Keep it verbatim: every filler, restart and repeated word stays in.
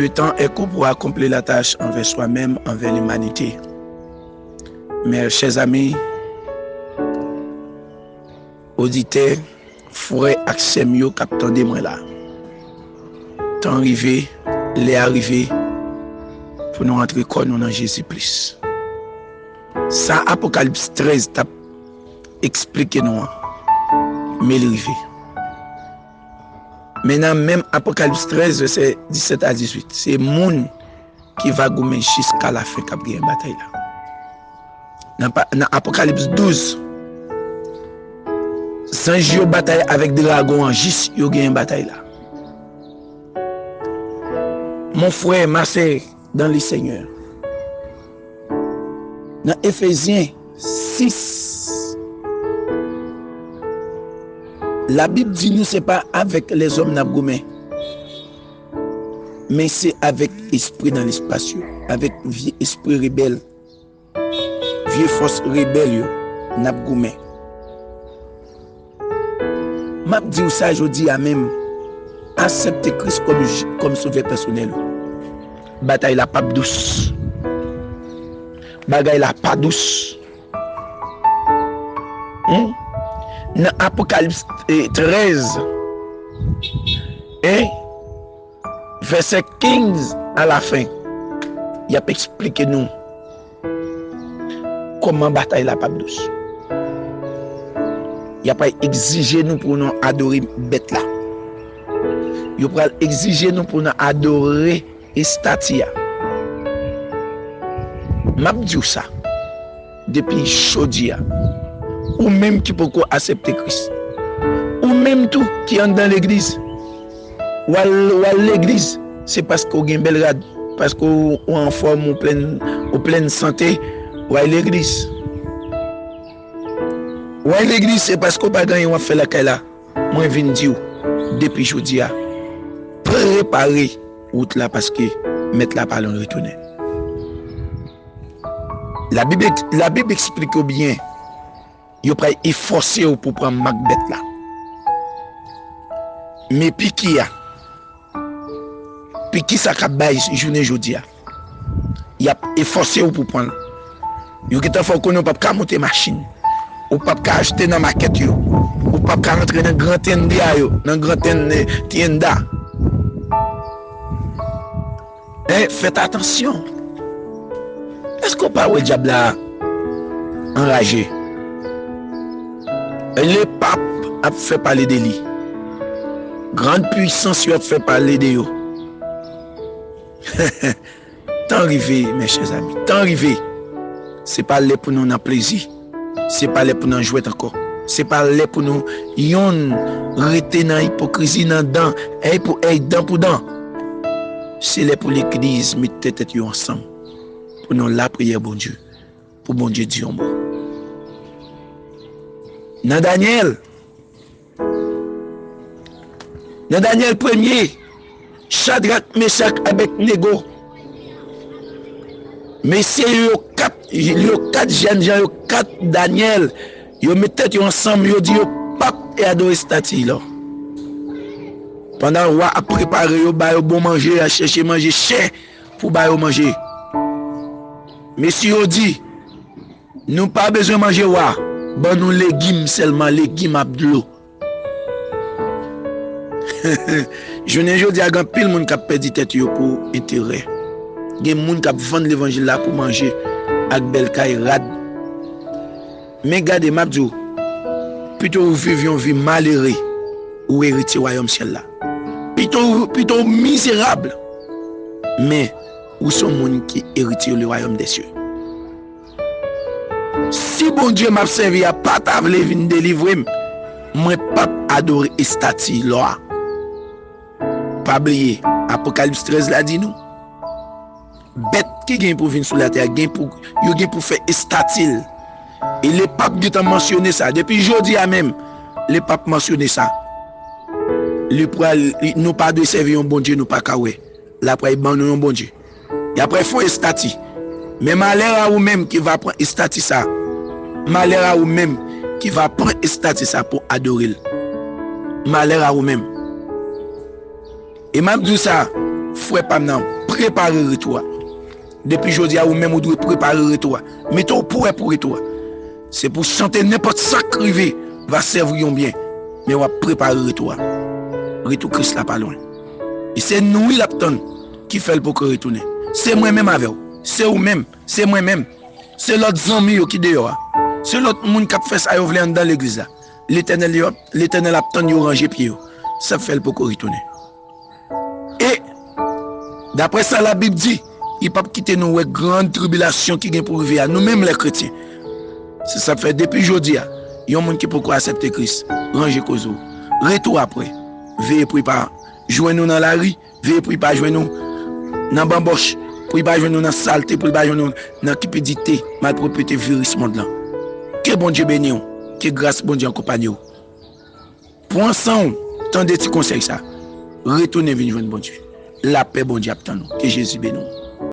Le temps est court pour accomplir la tâche envers soi-même, envers l'humanité. Mes chers amis, oditè, frè ak sè m yo k ap tande mwen la, tan rive, lè a rive pou nou antre kò nou nan Jezi Kris. Sa Apokalips trèz t ap eksplike nou an, men l rive. Men nan menm Apokalips trèz, vèsè disèt a dizuit, se moun ki va goumen jiska lafen k ap genyen batay la. Nan pa, nan Apokalips douz, zanj yo batay avèk dragon an jis yo genyen batay la. Mon frè, ma sè, dans le Seigneur, nan Efezyen sis, Labib di nou se pa avèk lèzòm n ap goumen, men se avèk espri nan lespas yo, avèk vye espri rebèl, vye fòs rebèl yo n ap goumen. M ap di w sa jodi a menm, aksepte Kris kòm, kòm sovè pèsonèl ou. Batay la p ap dous. Bagay la pa dous. Hmm? Nan Apokalips, eh, trèz, eh, vèsè kenz a la fen, y ap eksplike nou kòman batay la p ap dous. Y ap egzije nou pou nou adore bèt la. Yo pral egzije nou pou nou adore estati a. M ap di w sa depi jodi a. Ou menm ki poko aksepte Kris, ou menm tou ki anndan legliz, w al, w al legliz, se paske w gen bèl rad, paske w, w anfòm, ou plen, ou plen sante, w al legliz. W al legliz, se paske w pa gen anyen w ap fè lakay la. Mwen vin di w, depi jodi a, prepare wout la, paske Mèt la pa lwen retounen. Labib, Labib eksplike w byen, yo pral efòse w pou pran mak bèt la. Men piki a, piki sa k ap bay jounen jodi a, y ap efòse w pou pran l. Yo gentan fè w konnen w p ap ka monte machin. Ou p ap ka achte nan makèt yo. Ou p ap ka rantre nan gran tenda yo, nan gran ten-, tenda. Eh, fèt atansyon. Èske w pa wè dyab la anraje? Lepap ap fè pale de li. Grann pwisans yo ap fè pale de yo. Tan rive, mes chers amis, tan rive. Se pa lè pou nou nan plezi. Se pa lè pou nan jwèt ankò. Se pa lè pou nou yonn rete nan ipokrizi, nan dan, èy pou èy, dan pou dan. Se lè pou legliz met tèt yo ansanm pou nou lapriyè Bondye, pou Bondye di yon mo. Nan Danyèl, Nan Danyèl premye, Chadrak, Mechak, Abèdnego, mesye yo, yo kat, yo kat jènjan, yo kat Danyèl, yo met tèt yo ansanm, yo di yo p ap adore estati lò. Pandan wa ap prepare yo, ba yo bon manje, y a chèche manje chè pou ba yo manje. Mesye yo di, nou pa bezwen manje wa, ban nou legim sèlman, legim ak dlo. Jounen jodi a, gen anpil moun k ap pèdi tèt yo pou enterè. Gen moun k ap vann levanjil la pou manje ak bèl kay rad. Men gade, m ap di w, pito w viv yon vi malere, ou eritye wayòm syèl la. Pito, pito w mizerab, men ou se yon moun ki eritye le wayòm dè sye. Si Bondye m ap sèvi a pa ta vle vin delivre m, mwen p ap adore estati lò a. Pa bliye, Apokalips trèz la di nou, bèt ki gen pou vin sou latè a, gen pou, yo gen pou fè estati l. E lepap gentan mansyone sa. Depi jodi a menm, lepap mansyone sa. Li pral, li, nou pa dwe sèvi yon Bondye nou pa ka wè. L ap pral ban nou yon Bondye. Y ap pral fè yon estati. Men malè a ou menm ki va pran estati sa. Malè a ou menm ki va pran estati sa pou adore l. Malè a ou menm. E m ap di w sa, Frè pa m nan, prepare retou a. Depi jodi a, ou menm ou dwe prepare retou a. Mete w prè pou retou a. Se pou chante nenpòt sa k rive va sèvi yon byen. Men w ap prepare retou a. Retou Kris la pa lwen. E se nou wi l ap tann ki fè l poko retounen. Se mwen menm avè w. Se ou menm. Se mwen menm. Se lòt zanmi yo ki deyò a. Se lòt moun k ap fè sa yo vle anndan legliz la. Letènèl yo, Letènèl ap tann yo ranje pye yo. Sa k fè l poko retounen. E, daprè sa Labib di, li p ap kite nou wè gran tribilasyon ki gen pou rive a, nou menm lè kretyen. Se sa k fè depi jodi a, yon moun ki poko aksepte Kris, ranje koze w. Retou a prè. Veye pou li pa jwenn ou nan lari, veye pou li pa jwenn ou nan banbòch, pou li pa jwenn ou nan salte, pou li pa jwenn ou nan kipidite, malpwopte, viris mond lan. Ke Bondye beni w, ke gras Bondye akonpaye w. Pran san w, tande ti konsèy sa. Retounen vin jwenn Bondye. Lapè Bondye ap tann ou. Ke Jezi beni w.